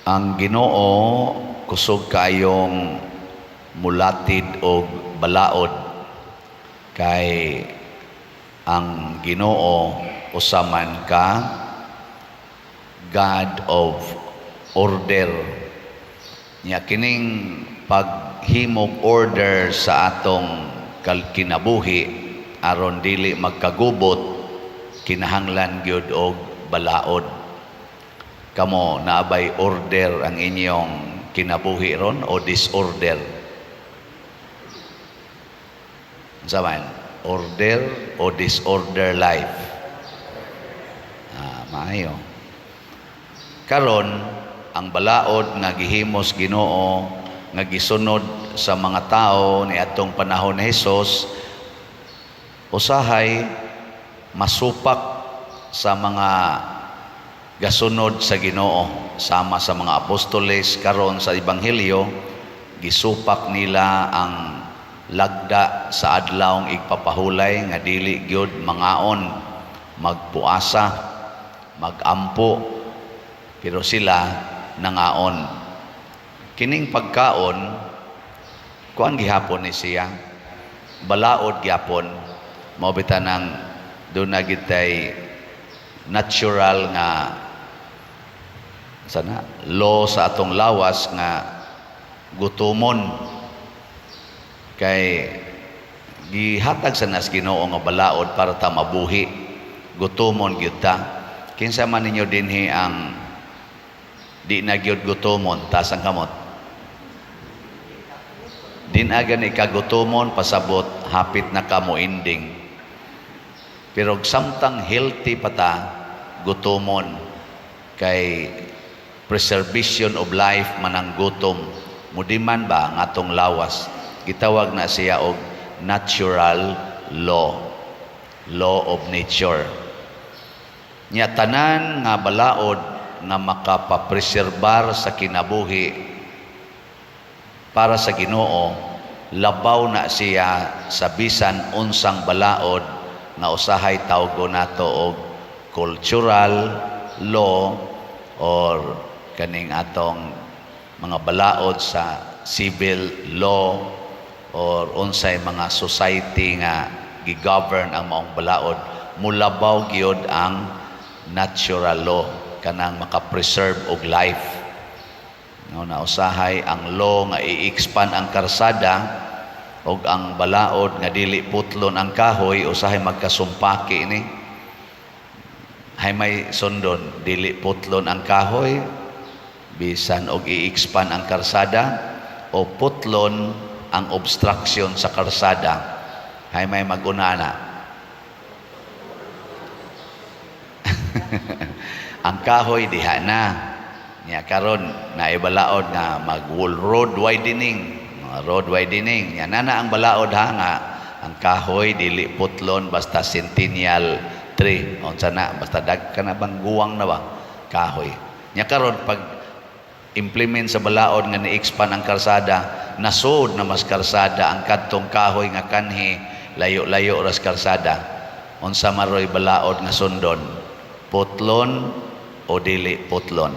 Ang Ginoo kusog kaayong mulatid og balaod kay ang Ginoo usa man ka God of order. Nya kining paghimog order sa atong kinabuhi aron dili magkagubot, kinahanglan gyud og balaod. Kamo, naa bay order ang inyong kinabuhi ron o disorder? Unsa man? Order o disorder life? Ah, maayo. Karon, ang balaod nga gihimos Ginoo nga gisunod sa mga tao ni atong panahon ni Hesus, usahay masupak sa mga gasunod sa Ginoo, sama sa mga apostoles. Karon sa ebanghelyo, gisupak nila ang lagda sa Adlawng Igpapahulay nga dili gyud mangaon, magpuasa, magampo, pero sila nangaon. Kining pagkaon, kuan gihapon ni siya, balaod gihapon. Mao bitaw nang duna gitay natural nga sana law sa atong lawas nga gutomon kay gihatag sa nas Ginoo nga balaod para ta mabuhi. Gutomon gyud ta. Kinsa man ninyo dinhi ang di na gyud gutomon? Taas ang kamot. Di na gani ka gutomon, pasabot hapit na ka mo ending. Pero samtang healthy pa ta, gutomon kay preservation of life man ang gutom. Mudiman ba ang atong lawas? Gitawag na siya og natural law, law of nature. Nya tanan nga balaod nga makapapreserbar sa kinabuhi para sa Ginoo, labaw na siya sa bisan unsang balaod nga usahay tawgo nato og cultural law or kaning atong mga balaod sa civil law or unsay mga society nga gi-govern ang maong balaod. Mulabaw gyud ang natural law, kanang maka-preserve og life, no? Na usahay ang law nga i-expand ang karsada og ang balaod nga dili putlon ang kahoy, usahay magkasumpaki ni. Hay may sundon, dili putlon ang kahoy bisan og i-expand ang karsada, o putlon ang obstruction sa karsada? Hay may maguna na. Ang kahoy diha na. Nya karon naibalaod nga mag road widening, mga road widening. Nya nana ang balaod ha nga ang kahoy dili putlon basta centennial tree. Unsa na, basta dag kana bang guwang na ba kahoy. Nya karon pag implement sa balaod nga ni-expand ang karsada, nasod na mas karsada ang kadtong kahoy nga kanhi layo-layo ras karsada. Unsa maroy balaod nga sundon? Putlon o dili putlon?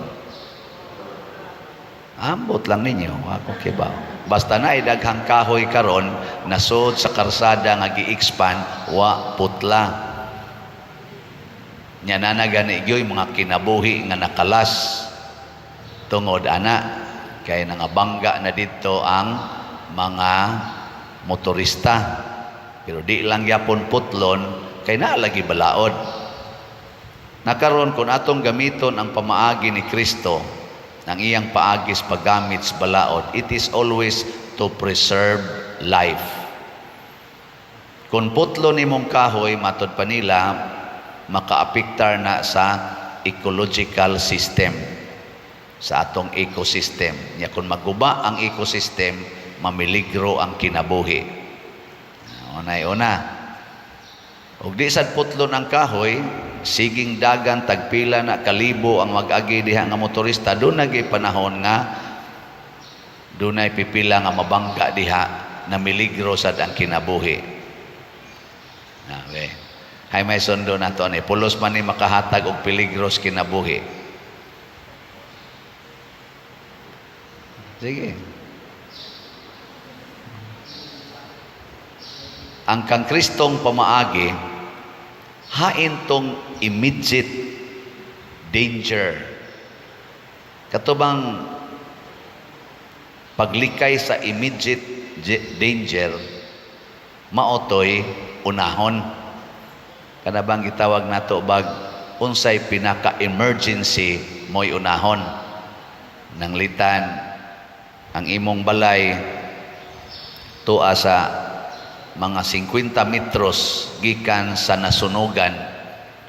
Ambot lang ninyo, ako kibaw. Basta na daghang kahoy karon nasod sa karsada nga gi-expand, wa putla. Nya nana gani gyoy mga kinabuhi nga nakalas tungod ana kay nangabangga na didto ang mga motorista, pero di lang yapon putlon kay naa lagi balaod. Nakaron kung atong gamiton ang pamaagi ni Kristo, ang iyang paagis paggamit sa balaod, it is always to preserve life. Kung putlon nimong kahoy, matod pa nila, makaapektar na sa ecological system, sa atong ecosystem. Nya kung maguba ang ecosystem, mamiligro ang kinabuhi. Unay una. Ug di sad putlon ang kahoy, siging dagan tagpila na kalibo ang mag-agi diha nga motorista, duna gyud panahon nga dunay pipila nga mabangga diha na miligro sad ang kinabuhi. Okay. Hay may sundo nato ani, pulos man ni makahatag og peligro sa kinabuhi. Sige. Ang kang Kristong pamaagi, hain tong immediate danger. Katubang paglikay sa immediate danger, maotoy unahon. Kana bang gitawag nato bag unsay pinaka-emergency mo'y unahon. Nanglitan ang imong balay tua sa mga 50 metros gikan sa nasunugan,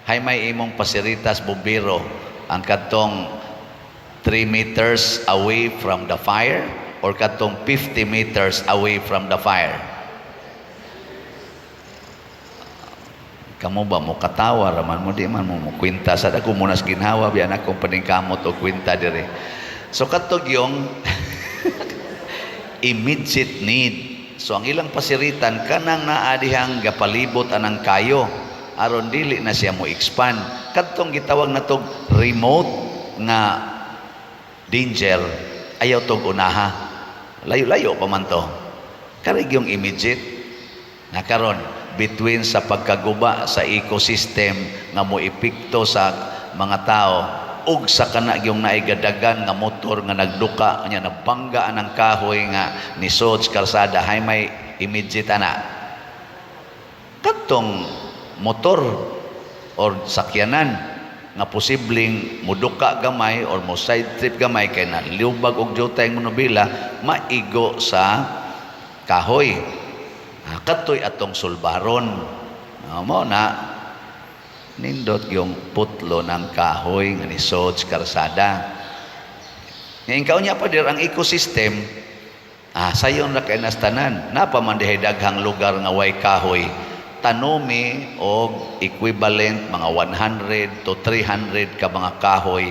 hay may imong pasiritas bumbero ang katong 3 meters away from the fire or katong 50 meters away from the fire? Kamo ba mo katawa raman mo, di man mo kwenta sa dako munas ginhawa biyan akong paningkamot og kwenta dire. So katog yung immediate need. So ang ilang pasiritan kanang naa dihang gapalibot anang kayo aron dili na siya mo expand. Kadtong gitawag natog remote nga danger, ayaw tog unaha. Layo-layo pa man to. Karig yung immediate na karon between sa pagkaguba sa ecosystem nga mo epekto sa mga tao ug sa kana yung naigadagan nga motor nga nagduka nya nabangga ang kahoy nga nisod sa kalsada, hay may immediate ana? Kadtong motor or sakyanan nga posibleng muduka gamay or mo side trip gamay kay na lubag og jutay ang manubela, maigo sa kahoy. Ah, kadtoy atong sulbaron. Ah, mo na nindot yung putlo ng kahoy nga nisod sa kalsada. Ngayon kaunya pa dir ang ecosystem, sayon ra kay nastanan. Napa man dihay daghang lugar nga way kahoy. Tanomi og equivalent mga 100 to 300 ka mga kahoy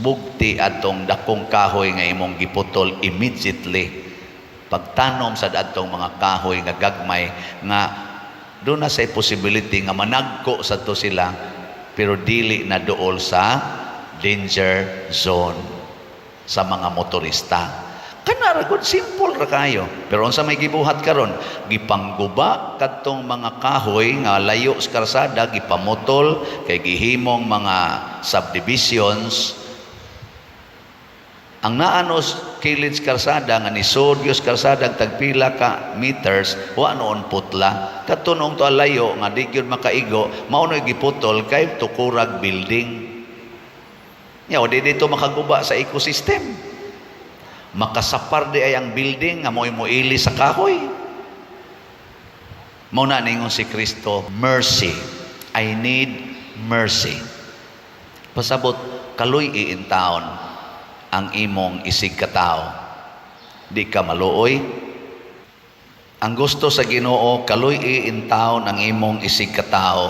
bugti atong dakong kahoy nga imong giputol immediately. Pagtanom sa adtong mga kahoy nga gagmay nga doon na say possibility nga managko sa to sila, pero dili na duol sa danger zone sa mga motorista. Kana ra gud, simple ra kayo. Pero unsa may gibuhat karon? Gipangguba kadtong mga kahoy nga layo sa karsada, gipamutol kay gihimong mga subdivisions. Ang naanos kilid sa karsada nga nisod gyud sa karsada tagpila ka meters, wa noon putla. Kadto noong to layo nga di gyud makaigo, mao no'y giputol kay tukurag building. Nya di dito makaguba sa ecosystem. Makasapar di ay ang building nga mo'y moili sa kahoy. Mao na ningon si Kristo, "Mercy. I need mercy." Pasabot, kaluy iintaon ang imong isig katao. Di ka maluoy. Ang gusto sa Ginoo, kaluy iintaon ang imong isig katao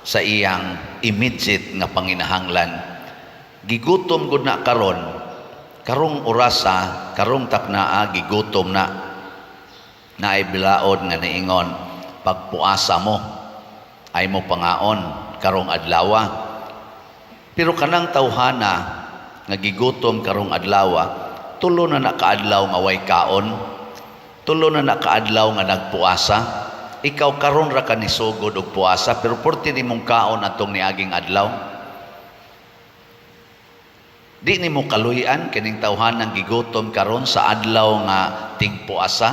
sa iyang immediate nga panginahanglan. Gigutom gud na karon, karong orasa, karong taknaa, gigutom na. Naay bilaod nga niingon, "Pagpuasa mo, ay mo pangaon karong adlawa." Pero kanang tawhana nga gigutom karong adlawa, tulo na nakaadlaw nga way kaon, tulo na nakaadlaw nga nagpuasa. Ikaw karon ra ka nisugod og puasa, pero porti nimong kaon atong niaging adlaw. Di nimo kaluy-an kining tawhanang gigutom karon sa adlaw nga tingpuasa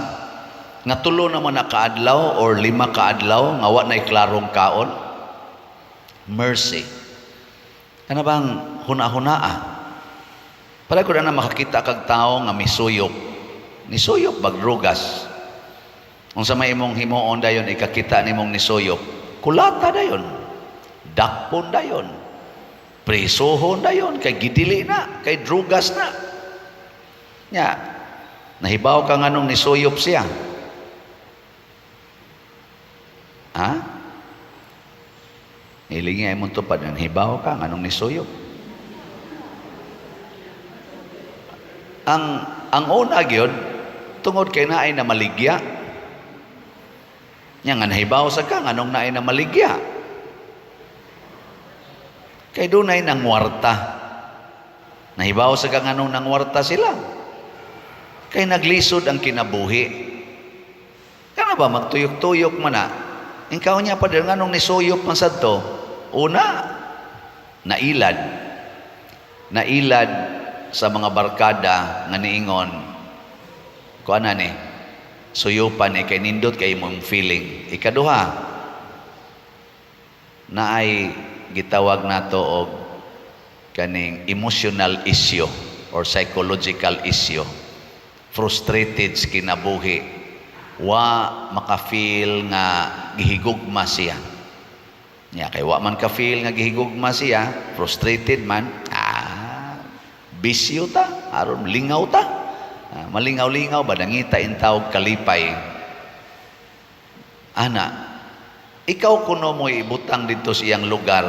nga tulo naman na kaadlaw or 5 kaadlaw nga wa nay klarong kaon? Mercy. Kana bang huna-hunaa? Para ko na makakita kag tao nga misuyop. Nisuyop bag drugas. Unsa may imong himuon dayon ikakita nimong nisuyop? Kulata dayon. Dakpon dayon. Presohon dayon kay gidili na, kay drugas na. Nya, nahibaw ka nganong nisuyop siya? Ha? Hilingi ay mong tupad, nahibaw ka nganong nisuyop? Ang una gyud tungod kay naay na maligya. Nya nga nahibaw sa ka nganong naay na maligya? Kay dunay nangwarta. Nahibaw sa ka nganong nangwarta sila? Kay naglisod ang kinabuhi. Kana ba magtuyok-tuyok man na? Ikaw niya pa din, nganong nisuyop man sad to? Una, nailad. Nailad sa mga barkada nga niingon, kuan na ni, suyupan ni, kay nindot kay imong feeling. Ikaduha, naay gitawag nato og kaning emotional issue or psychological issue. Frustrated sa kinabuhi. Wa maka-feel nga gihigugma siya. Nya kay wa man ka-feel nga gihigugma siya, frustrated man, bisyo ta, aron lingaw ta. Ah, malingaw-lingaw ba nangita intawog kalipay. Ana, ikaw kuno mo ibutang dito sa iyang lugar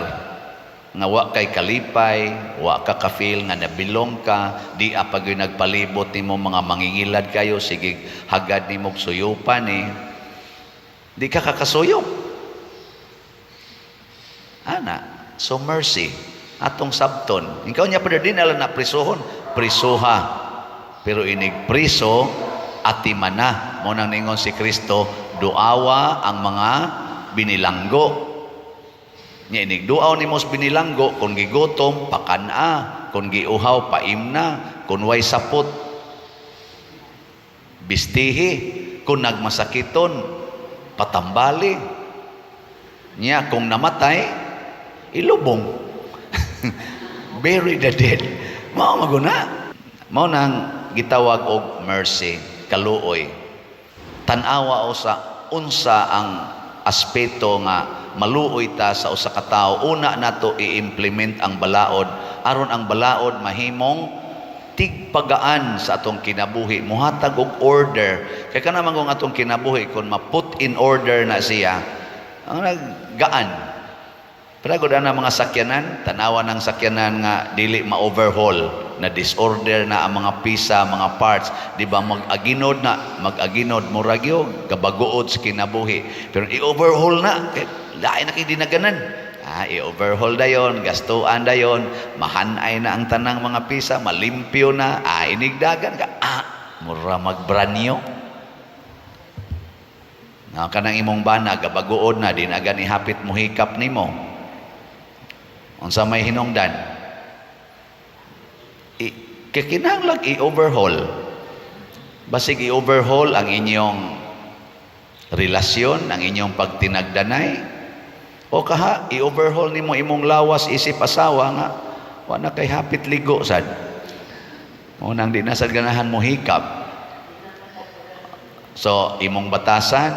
nga wa kay kalipay, wa ka ka-feel nga nabilong ka, di pa gyud nagpalibot nimo, mga mangingilad kayo, sige hagad nimo og suyupan eh. Di ka kakasuyop. Ana, so mercy atong sabton. Ikaw niya pa din ala na prisuhon, prisuha. Pero inig priso atimana. Mo nang ningon si Kristo, duawa ang mga binilanggo. Nya inig duaw nimo sa binilanggo, kung gigutom, pakan-a, kung giuhaw, paimna, kung way sapot, bistihi, kung nagmasakiton, patambali. Nya kung namatay, ilubong. Bury the dead. Mao maguna. Mao nang gitawag og mercy, kaluoy. Tan-awa o sa unsa ang aspeto nga maluoy ta sa usa ka tawo. Una nato i-implement ang balaod aron ang balaod mahimong tigpagaan sa atong kinabuhi, muhatag og order. Kay kana man kung atong kinabuhi, kung ma-put in order na siya, ang naggaan. Pero gud na mga sakyanan, tanawa ng sakyanan nga dili ma-overhaul, na disorder na ang mga pisa, mga parts, di ba mag-aginod na, mag-aginod, murag yun, gabaguod sa kinabuhi. Pero i-overhaul na, kay lain na kay dinaganan. Ah, i-overhaul dayon, gastuan dayon, mahanay na ang tanang mga pisa, malimpyo na, inigdagan ka, mura mag-brand new. Na kanang imong bana gabaguod na, di na gani hapit mo hikap nimo. Unsa may hinungdan? Kay kinahanglan i-overhaul. Basig i-overhaul ang inyong relasyon, ang inyong pagtinagdanay. O kaha, i-overhaul nimo imong lawas isip asawa nga wa na kay hapit ligo sad. Mo nang di na sad ganahan mo hikap. So, imong batasan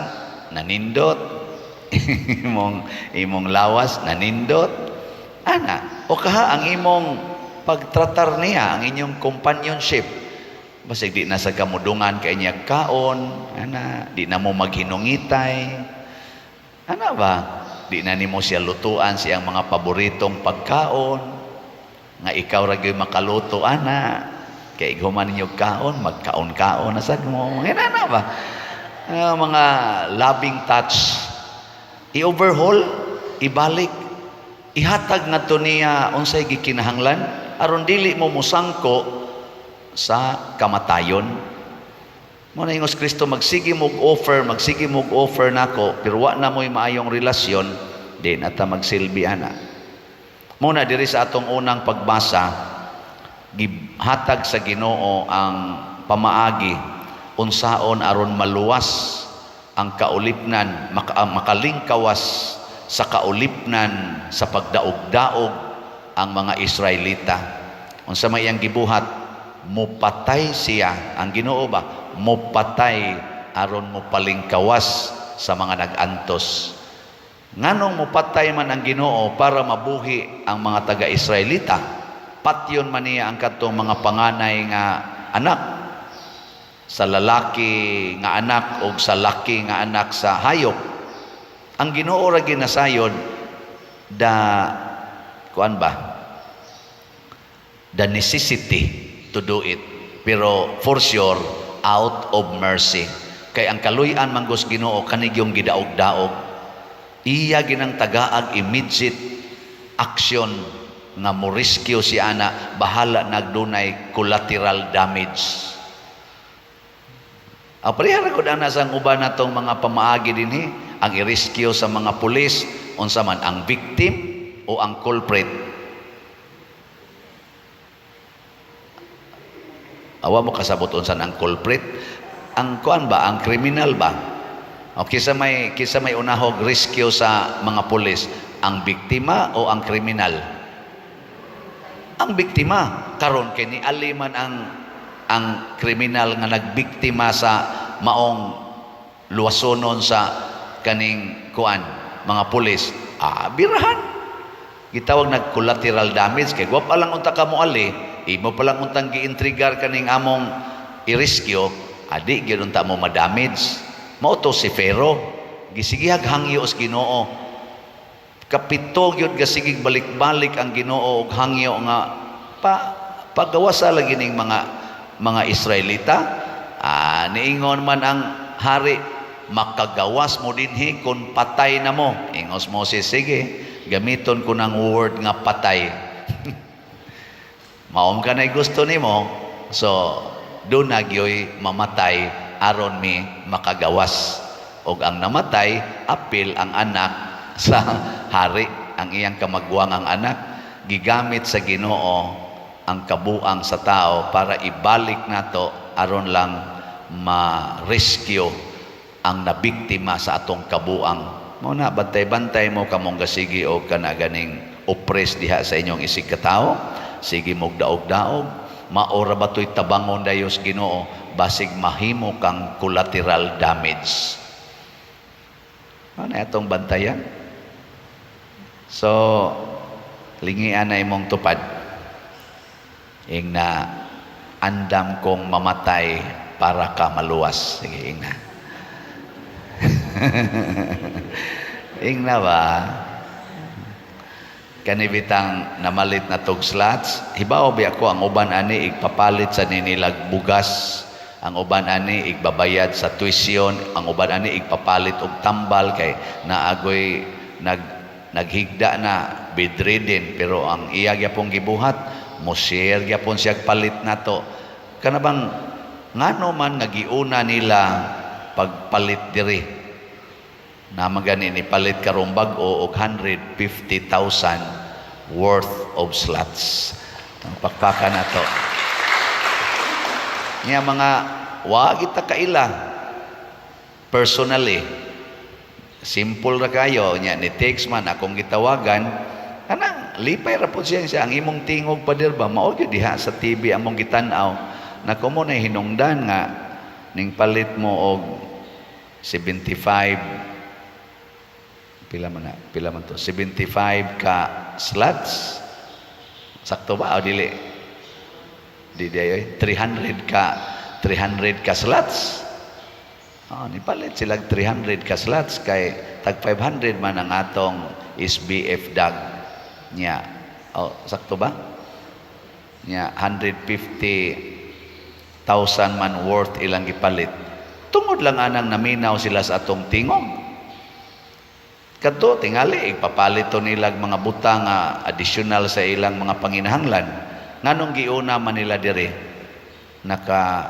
nanindot, imong lawas nanindot. Ana, o kaha ang imong pagtratar niya, ang inyong companionship. Basig di na sa kamudungan kay niya kaon, ana, di na mo maghinungitay. Ana ba? Di na nimo siya lutuan siyang mga paboritong pagkaon. Nga ikaw ra gyud makaluto ana. Kay human ninyo kaon, magkaon-kaon na sad mo. Ana ba? Mga loving touch. I-overhaul, ibalik, ihatag ngadto niya unsay gikinahanglan aron dili mo musangko sa kamatayon. Mo na ingos Kristo, magsige mo offer, magsige mo offer nako, pero wa na mo'y maayong relasyon, di na ta magsilbi ana. Mo na diri sa atong unang pagbasa, gihatag sa Ginoo ang pamaagi unsaon aron maluwas ang kaulipnan, makalingkawas sa kaulipnan sa pagdaog-daog ang mga Israelita. Unsa may iyang gibuhat? Mupatay siya, ang Ginoo ba? Mupatay aron mopalingkawas sa mga nag-antos. Nganong mupatay man ang Ginoo para mabuhi ang mga taga-Israelita? Patyon man niya ang kadtong mga panganay nga anak sa lalaki nga anak o sa laki nga anak sa hayop. Ang Ginoo ra ginasayod the kuan ba? The necessity to do it. Pero for sure, out of mercy. Kay ang kaluy-an man gud sa Ginoo kanigyong gidaog-daog. Iya ginang tagaag immediate action nga mo rescue si ana, bahala nagdunay collateral damage. Ang pareha ra gud ana sa uban natong mga pamaagi dinhi, ang i-rescue sa mga pulis, unsa man, ang victim o ang culprit? Awa mo kasabot unsa ang culprit? Ang kuan ba, ang criminal ba? O kisa may unahog rescue sa mga pulis, ang biktima o ang kriminal? Ang biktima. Karon kay ni aliman ang kriminal nga nagbiktima sa maong luwasonon sa kaning kuan mga pulis, birahan, gitawag nag collateral damage, kay wa pa lang unta ka moali, imo pa lang untang giintrigar kaning among i-rescue, adi gyud unta mo ma-damage. Mao to si Pharaoh, gisigihag hangyo sa Ginoo. Kapito gyud gasigig balik-balik ang Ginoo og hangyo nga pa pagawasa lagi ning mga Israelita. Niingon man ang hari, "Makagawas mo dinhi kung patay na mo." Ingos Moses, "Sige, gamiton ko ng word nga patay. Maom ka na gusto nimo, so do na gyoy mamatay aron mi makagawas." Og ang namatay apil ang anak sa hari, ang iyang kamagwang ang anak. Gigamit sa Ginoo ang kabuang sa tao para ibalik nato aron lang ma-rescue ang nabiktima sa atong kabuang. Mo na bantay-bantay mo kamong gasigi og kana ganing oppress diha sa inyong isig katao, sige mog daog-daog, maora ba to'y tabangon dayos Ginoo, basig mahimo kang collateral damage. Ano atong bantayan? So, lingian na imong tupad. Ing na, "Andam kong mamatay para ka maluwas." Sige, ing na. Ing na ba? Kanibitang namalit na tog slots, hibaw biya ko ang uban ani igpapalit sa ninilag bugas, ang uban ani igbabayad sa tuition, ang uban ani igpapalit og tambal kay naagoy naghigda na, bedridden, pero ang iya gyapon gibuhat, mo share gyapon siya palit nato. Kana bang ngano man nga giuna nila pagpalit diri na magani ni palit karong bag-o og 150,000 worth of slots? Ang pakpakan nato. Nya mga wa kita kaila personally, simple ra kayo nya ni text man akong gitawagan, kanang lipay ra pud siya siya ang imong tingog, pader ba, mao gyud diha sa TV among gitan-aw nako mo na hinungdan nga ning palit mo og 75, pila man na, pila man to, 75 ka slots, sakto ba o dili? Di di ay 300 ka slots. Oh, nipalit sila 300 ka slots kay tag 500 man ang atong SBF dag nya. Oh, sakto ba? Nya 150,000 man worth ilang gipalit. Tungod lang anang naminaw sila sa atong tingog. Kadto tingali ipapalit to nilag mga butang nga additional sa ilang mga panginahanglan. Nganong giuna man nila diri? Naka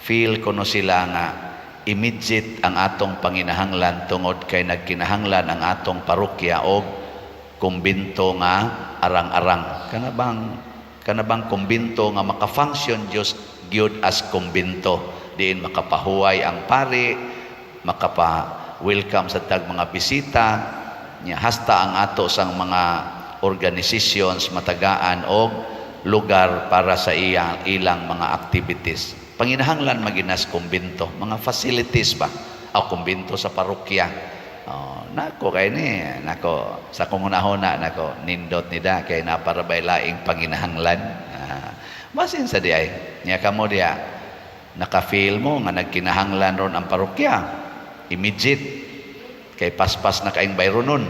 feel kuno sila nga immediate ang atong panginahanglan tungod kay nagkinahanglan ang atong parokya og kumbinto nga arang-arang. Kana bang kumbinto nga maka-function Dios gyud as kumbinto, diin makapahuway ang pari, makapa-welcome sa tag mga bisita nya, hasta ang ato sang mga organizations matagaan og lugar para sa iya ilang mga activities. Panginahanglan maginas kumbinto, mga facilities ba? O kumbinto sa parokya. Oh, nako kay ni, nako sa kong hunahuna nako nindot ni da kay naparabay laing panginahanglan. Basin sa di ay nya kamo diya naka-feel mo nga nagkinahanglan ron ang parokya immediate kay paspas na kaing bayro nun.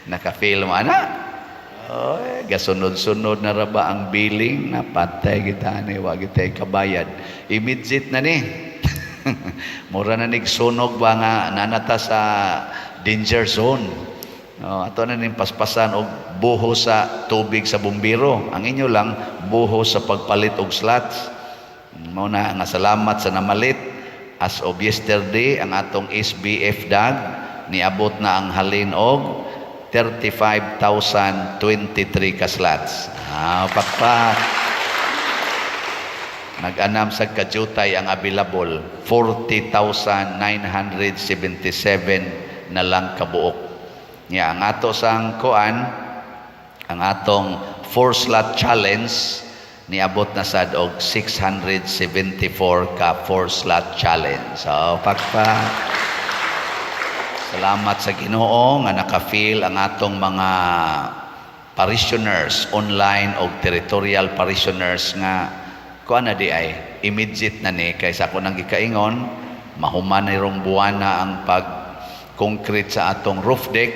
Naka-feel mo ana? Oy, gasunod-sunod na ra ba ang billing na patay kita ni, wa kita kabayad. Immediate na ni. Mura na nigsunog ba nga nanata sa danger zone. Oh, ato na ning paspasan og buho sa tubig sa bumbero. Ang inyo lang buho sa pagpalit og slots. Mao na nga salamat sa namalit. As of yesterday, ang atong SBF dag niabot na ang halin og 35,023 ka slots. Ah, pakpak. Nag-anam sa kadyutay ang available, 40,977 na lang kabuok. Nya ang ato sang kuan, ang atong four slot challenge niabot na sad og 674 ka four slot challenge. So pakpak. Salamat sa Ginoo nga naka-feel ang atong mga parishioners online o territorial parishioners nga kuan na di ay immediate na ni kay sa ako nang gikaingon, mahuman na rong buwana ang pag concrete sa atong roof deck,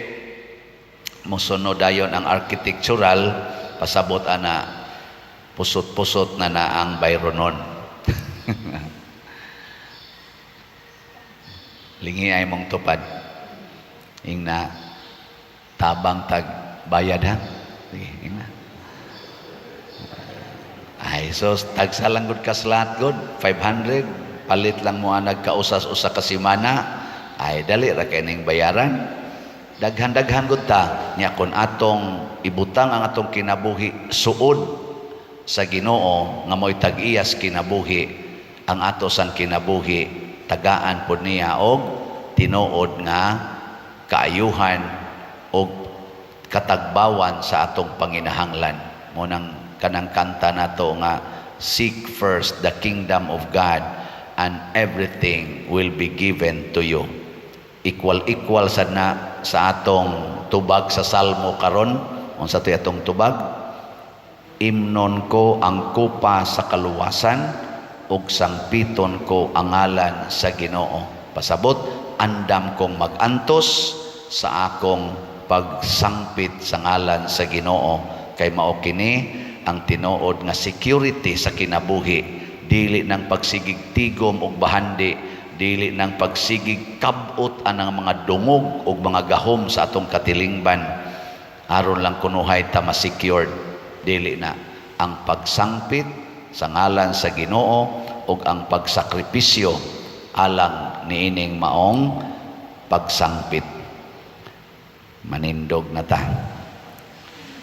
mosunod dayon ang architectural, pasabot ana pusot-pusot na na ang bayronon. Lingi ay mong tupad, ingna tabang tag bayad ha. Sige, ingna. Ay, so tagsa lang gud ka slot gud, 500, palit lang mo anag kausas usa ka semana, ay dali ra kay ning bayaran. Daghan-daghan gud ta nya kun atong ibutang ang atong kinabuhi suod sa Ginoo nga mo'y tag-iyas kinabuhi, ang ato sang kinabuhi tagaan pod niya og tinuod nga kaayuhan og katagbawan sa atong panginahanglan. Mo nang kanang kanta nato nga "Seek first the kingdom of God and everything will be given to you." Equal equal sad na sa atong tubag sa salmo karon. Unsa to'y atong tubag? "Imnon ko ang kupa sa kaluwasan ug sangpiton ko ang ngalan sa Ginoo." Pasabot, andam kong magantos sa akong pagsangpit sa ngalan sa Ginoo kay mao kini ang tinuod nga security sa kinabuhi, dili nang pagsigig tigom og bahandi, dili nang pagsigig kabot anang mga dungog og mga gahom sa atong katilingban aron lang kunuhay ta ma-secured. Dili na ang pagsangpit sa ngalan sa Ginoo ug ang pagsakripisyo alang niining maong pagsangpit. Manindog na ta.